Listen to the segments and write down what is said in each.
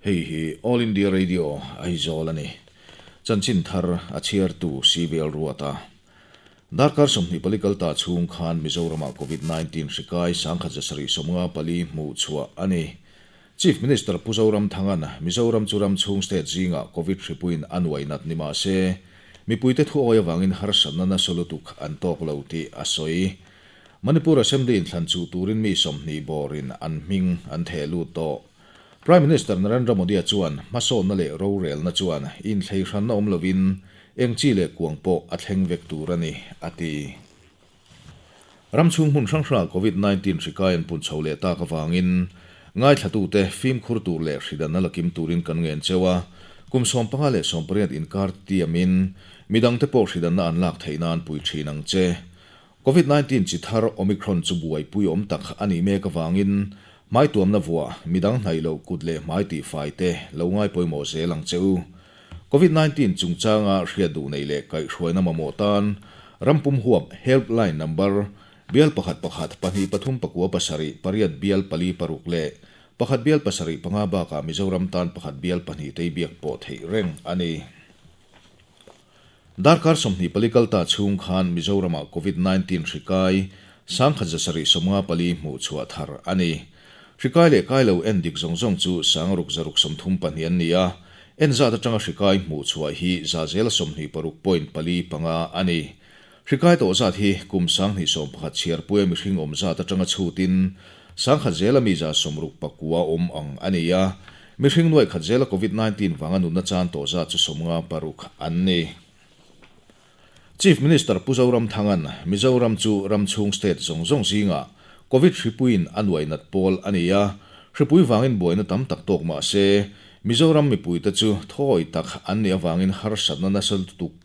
Hei hi All India Radio Aizawl a ni. Chanchin thar a chhiartu CVL Ruata. Darkar 24 kal ta chhung khan Mizoramah Covid-19 hri kai 1754 hmuh chhuah a ni. Chief Minister Pu Zoramthanga'n Mizoram chu ram chhung state zingah Covid hripuiin a nuai nat ni mah se, mipuite thuawi avangin harsatna nasa lutuk an tawk lo tih a sawi. Manipur Assembly inthlan chuh turin mi 20 bawrin an hming an theh lut tawh. Prime Minister Narendra Modi-a chuan hmasawnna leh rorelna chuan inthlei hranna awm lovin eng chi leh kuang pawh a thleng vek tur a ni, a ti. Ram chhung hmun hrang hrangah Covid-19 hri kai an pun chho leh tak avangin ngaithlatute fimkhur tur leh hridanna la kim turin kan ngen cheu a, kum 15 leh 18 inkar tiamin midangte pawh hridanna an lak theih nan pui thin ang che. Covid-19 chi thar Omicron chu buaipui awm tak a nih mek avangin hmai tuamna vuah, midang hnaih loh kut leh hmai tihfai te lo ngai pawimawh zel ang che u. Covid-19 chungchanga hriat duh nei leh kaihhruaina mamawh tan rampum huap helpline number bial pakhat pakhat pahnih pathum pakua pasarih pariat bial pali paruk leh pakhat bial pasarih panga bakah Mizoram tan pakhat bial pahnih tei biak pawh theih reng a ni. Darkar 24 kal ta chhung khan Mizoramah Covid-19 hri kai 1754 hmuh chhuah thar a ni. Hri kai leh kai lo en dik zawng zawng chu 6632 an ni a, en zat atanga hri kai hmuh chhuah hi za zela 26.45 a ni. Hri kai tawh zat hi kum 2021 chhiarpuia mihring awm zat atanga chhutin 10,000 zela mi za 69 awm ang a ni a, mihring nuai khat zela Covid-19 vanga nunna chan tawh zat chu 56 an ni. Chief Minister Pu Zoramthanga'n Mizoram chu ram chhung state zawng zawng zingah Covid hripuiin a nuai nat pawl a ni a, hripui vangin buaina tam tak tawk mah se, Mizoram mipuite chu thawi tak an nih avangin harsatna nasa lutuk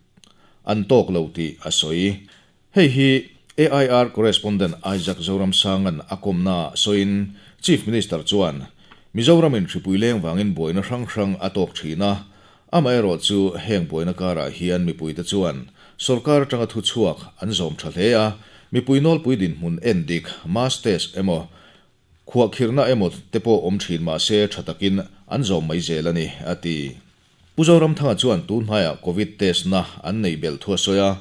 an tawk lo tih a sawi. Hei hi AIR correspondent Isaac Zoramsanga'n a kawmnaah sawiin Chief Minister chuan Mizoramin hripui leng vangin buaina hrang hrang a tawk thin a, amaherawh chu heng buaina karah hian mipuite chuan sorkar atanga thu chhuak an zawm tha hle a, mipui nawlpui dinhmun en dik, mass test emaw, khuahkhirhna emaw te pawh awm thin mah se tha takin an zawm mai zel a ni, a ti. Pu Zoramthanga chuan tun hnaiah Covid test na an neih belh thu a sawi a,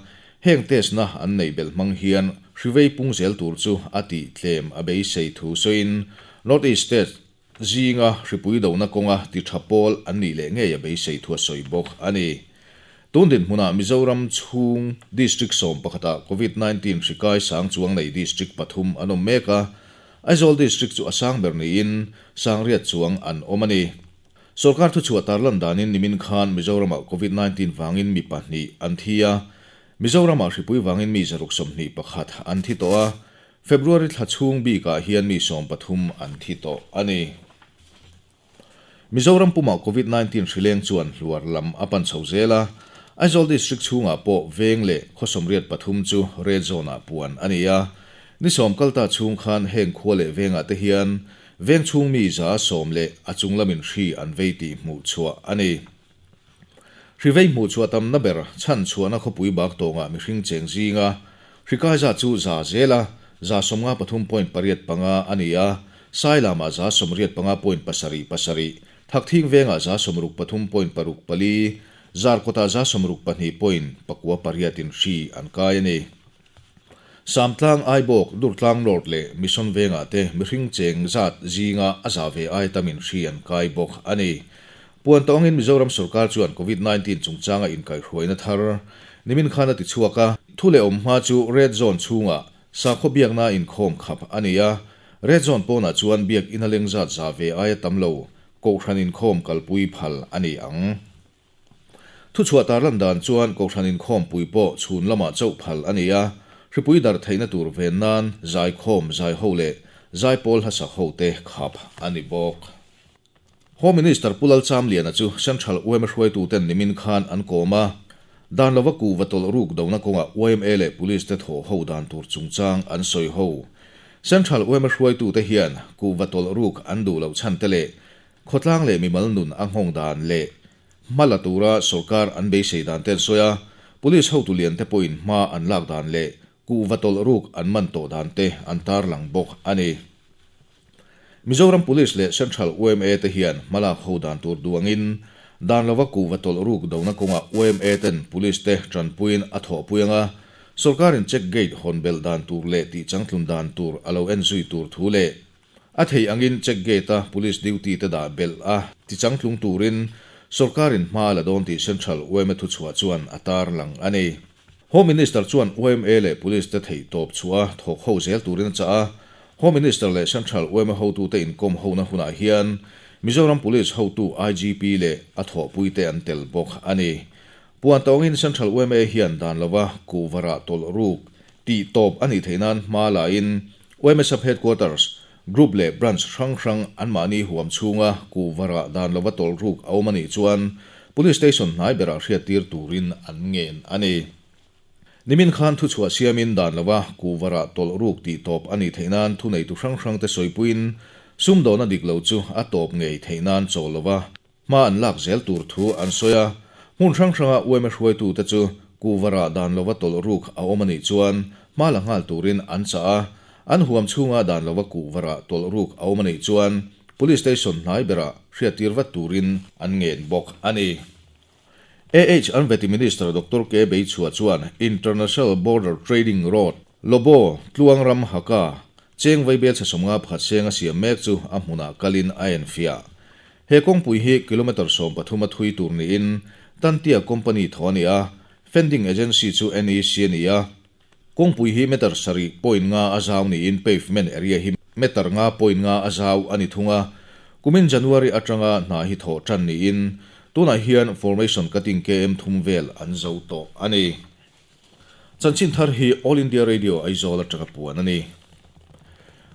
heng test na an neih belh hmang hian hri vei pung zel tur chu a tih tlem a beisei thu sawiin North East State zinga hripui dona kawnga ti tha pawl an nih leh ngei a beisei thu a sawi bawk a ni. Tun dinhmunah Mizoram chhung District 11ah Covid-19 hri kai sang chuang nei District pathum an awm mek a, Aizawl District chu a sang ber niin 800 chuang an awm a ni. Sorkar thuchhuah tarlan danin nimin khan Mizoramah Covid-19 vangin mi pahnih an thi a, Mizoramah hripui vangin mi 621 an thi tawh a, February thla chhung bikah hian mi 13 an thi tawh a ni. Mizoram pumah Covid-19 hri leng chuan hluar lam a pan chho zel a, Aizawl District chhungah pawh veng leh khaw 83 chu red zone-ah puan a ni a, ni 10 kalta chhung khan heng khua leh vengah te hian Veng chhung mi 10% leh a chung lamin hri an vei tih hmuh chhuah a ni. Hri vei hmuh chhuah tamna ber chhan chhuahna khawpui bak tawngah mihring cheng zinga hri kai zat chu za zela 53.85 a ni a, Sailamah 85.77, Thakthing vengah 63.64, Zarkawtah 62.98 in hri an kai a ni. Samtlang Aibawk, Durtlang North leh Mission vengah te mihring cheng zat zinga a za ve ai tamin hri an kai bawk a ni. Puan tawngin Mizoram sorkar chuan Covid-19 chungchanga inkaihhruaina thar nimin khan a ti chhuak a, thu leh awm hma chu red zone chhungah sakhaw biakna inkhawm khap a ni a, red zone pawnah chuan biak ina leng zat za ve aia tam lo kohhran inkhawm kalpui phal a ni ang. Thuchhuah tarlan dan chuan kohhran inkhawmpui pawh chhun lamah chauh phal a ni a, hripui dar theihna tur ven nan zaikhawm zai ho leh zaipawl hlasak ho te khap a ni bawk. Home Minister Pu Lalchamliana chu Central yma hruaituten nimin khan an kawm a, dan lova kuhva tawlh ruk dona kawngah yma leh Police te thaw ho dan tur chungchang an sawi ho. Central yma hruaitute hian kuhva tawlh ruk an duh loh chhan te leh khawtlang leh mimal nun a nghawng dan leh hma la tura sorkar an beisei dan te an sawi a, Police hotu lian te pawhin hma an lak dan leh kuhva tawlh ruk an man tawh dan te an tarlang bawk a ni. Mizoram Police leh Central yma te hian hmalak ho dan tur duangin dan lova kuhva tawlh ruk dona kawngah yma ten Police te tanpuiin a thawhpui anga, sorkarin check gate hawn belh dan tur leh tihchangtlun dan tur a lo en zui tur thu leh a thei angin check gate a Police duty te dah belh a tichangtlung turin sorkarin hma la dawn tih Central yma thuchhuah chuan a tarlang a ni. Home Minister chuan yma leh Police te theih tawp chhuah a thawk ho zel turin a chah a. Home Minister leh Central yma hotute inkawm hona hunah hian Mizoram Police hotu IGP leh a thawhpuite an tel bawk a ni. Puan tawngin Central yma hian dan lova kuhva rah tawlh ruk tih tawp a nih theih nan hma lain yma Sub Headquarters, Group leh Branch hrang hrang anmahni huam chhunga kuhva rah dan lova tawlh ruk a awm a nih chuan Police Station hnai berah hriattir turin an ngen a ni. Nimin khan thuchhuah siamin dan lova kuhva rah tawlh ruk tih tawp a nih theih nan thuneitu hrang hrangte sawipuiin sumdawhna dik lo chu a tawp ngei theih nan chawl lova hma an lak zel tur thu an sawi a. Hmun hrang hranga yma hruaitute chu kuhva rah dan lova tawlh ruk a awm a nih chuan hma la nghal turin an chah a. An huam chhunga dan lova kuhva rah tawlh ruk a awm a nih chuan Police Station hnai berah hriattir vat turin an ngen bawk a ni. AH an veti Minister Doctor K Beichhua chuan International Border Trading Road, Lobo, Tluang ram Haka, cheng vaibel chhe 51 seng a siam mek chu a hmunah kalin a enfiah. He kawngpui hi kilometre 13 a thui tur niin Tantia Company thaw a ni a, Fending Agency chu NEC a ni a. Kawngpui hi meter 7.5 a zau niin pavement area hi meter 5.5 a zau a ni thung a. Kumin January atanga hna hi thawh tan niin tunah hian formation cutting km 3 vel an zo tawh a ni. Chanchin thar hi All India Radio Aizawl atanga puan a ni.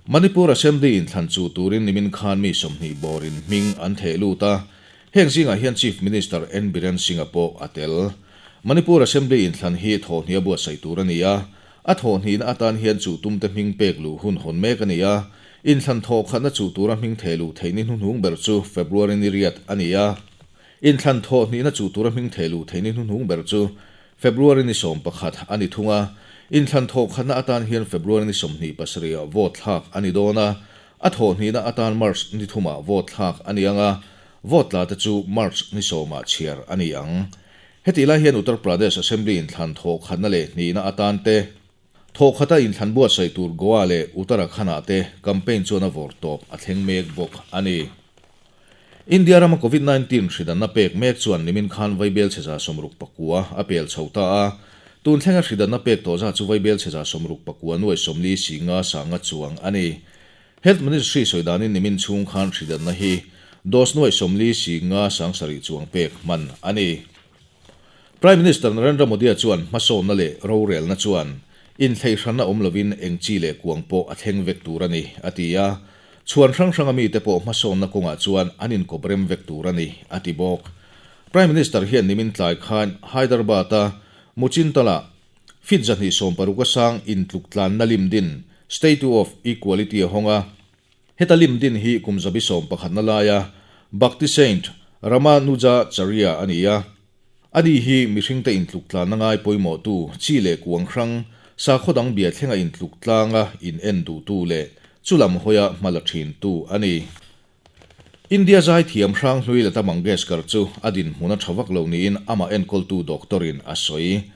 Manipur Assembly in thlan chu turin nimin khan mi 20 borin hming an theh lut a. Heng zingah hian Chief Minister N Biren Singh a pawh a tel. Manipur Assembly in thlan hi thawhni a buatsaih tur a ni a. A thawhni na atan hian chu tumte hming pek luh hun hawn mek a ni a. In thlan thawh khatna chu tura hming theh luh theih ni hnuhnung ber chu February ni 8 a ni a. In thlan thawhni na chu tura hming theh luh theih ni hnuhnung ber chu February ni 11 a ni thung a. In thlan thawh khatna atan hian February ni 27 ah vote thlak a ni dawn a. A thawhni na atan March ni 3 ah vote thlak a ni anga. Vote la te chu March ni 10 ah chhiar a ni ang. Heti lai hian Uttar Pradesh Assembly in thlan thawh khatna leh hnihna atan te thawh khata in thlan buatsaih tur Goa leh Uttarakhand ah te campaign chuan a vawr tawp a thleng mek bawk a ni. India rama COVID-19 hridanna pek mek chuan nimin khan vaibel chheza 69 a pel chho ta a. Tun thlenga hridanna pek tawh za chu vaibel chheza 69 nuai 40 singa sanga chuang a ni. Health Ministry soidanin nimin chung khan hridanna hi dose nuai 40 singa sang sarih chuang pek man a ni. Prime Minister Narendra Modi chuan hmasawnna leh rorelna chuan in thlei hranna awm lovin eng chi leh kuang pawh a thleng vek tur a ni a ti a. Chuan hrang hrang ami te pawh hmasawnna kawngah chuan an inkawp rem vek tur a ni a ti bawk. Prime Minister hian nimin tlai khan Hyderabad a Muchintala fit 260 a sang intluk tlanna lim din Statue of Equality a hawnga. Heta lim din hi kum zabi 11 na laia Bhakti Saint Ramanujacharya a ni a. Ani hi mihring te intluk tlanna ngai pawimawh tu chi leh kuang hrang sakhaw dang bia thlenga intluk tlanga in en duh tu leh chulam hawia hmala thin tu a ni. India zai thiam hrang hlui Lata Mangeshkar chu a din hmuna thawak lo niin ama enkawl tu doctorin a sawi.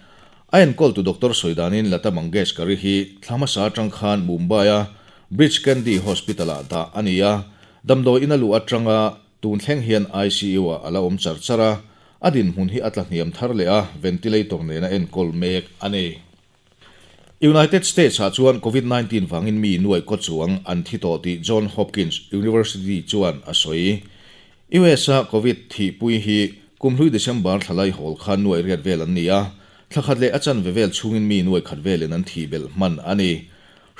A enkawl tu doctor sawidanin Lata Mangeshkar hi thlama sa atang khan Mumbai a Breach Candy Hospital ah dah a ni a. Damdawi in a lu atanga tun thleng hian ICU ah ala awm char char a. A din hmun hi a tla hniam thar leh a ventilator nena enkawl mek a ni. United States ah chuan COVID-19 wangin mi nuai ko chuang an thi tawh tih John Hopkins University chuan a sawi. US a COVID thi pui hi kumhlui December thlalai hawl khan nuai riat vel an ni a. Thlakhat leh a chan ve vel chungin mi nuai khat velin an thi bel hman a ni.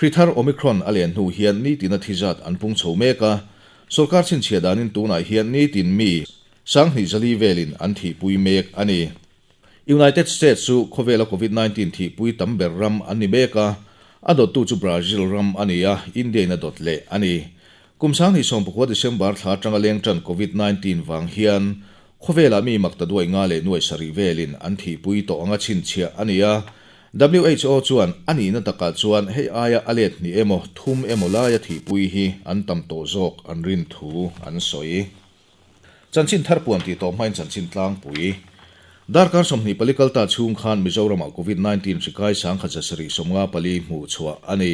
Hrithar Omicron a len hnu hian ni tina thi zat an pung chho mek a. Sarkar chin chhia danin tunah hian ni tin mi 2400 velin an thi pui mek a ni. United States chu khawvela COVID-19 thi pui tam ber ram an ni mek a. A dot tu chu Brazil ram a ni a, India in a dot leh a ni. Kum 2019 December thla atanga leng tan COVID-19 wang hian khawvela mi makta duai nga leh nuai sarih velin an thi pui tawh anga chin chhia a ni a. WHO chuan a nihna takah chuan hei aia a let hnih emaw thum emaw laia thihpui hi an tam tawh zawk an rin thu an sawi. Chanchin thar puan tih tawh hmain chanchin tlangpui. Darkar 24 kal ta chhung khan Mizoramah Covid 19 hri kai 1754 hmuh chhuah a ni.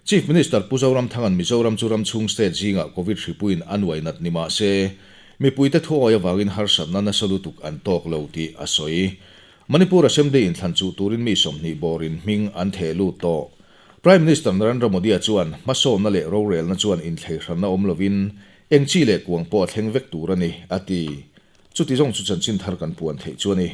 Chief Minister Pu Zoramthanga'n Mizoram chu ram chhung state zingah Covid hripuiin a nuai nat ni mah se, mipuite thuawi avangin harsatna nasa lutuk an tawk lo tih a sawi. Manipur Assembly inthlan chuh turin mi 20 bawrin hming an theh lut tawh. Prime Minister Narendra Modi-a chuan hmasawnna leh rorelna chuan inthleihranna awm lovin eng chi leh kuang pawh a thleng vek tur a ni, a ti. Chuti zawng chu chanchin thar kan puan theih chu a ni.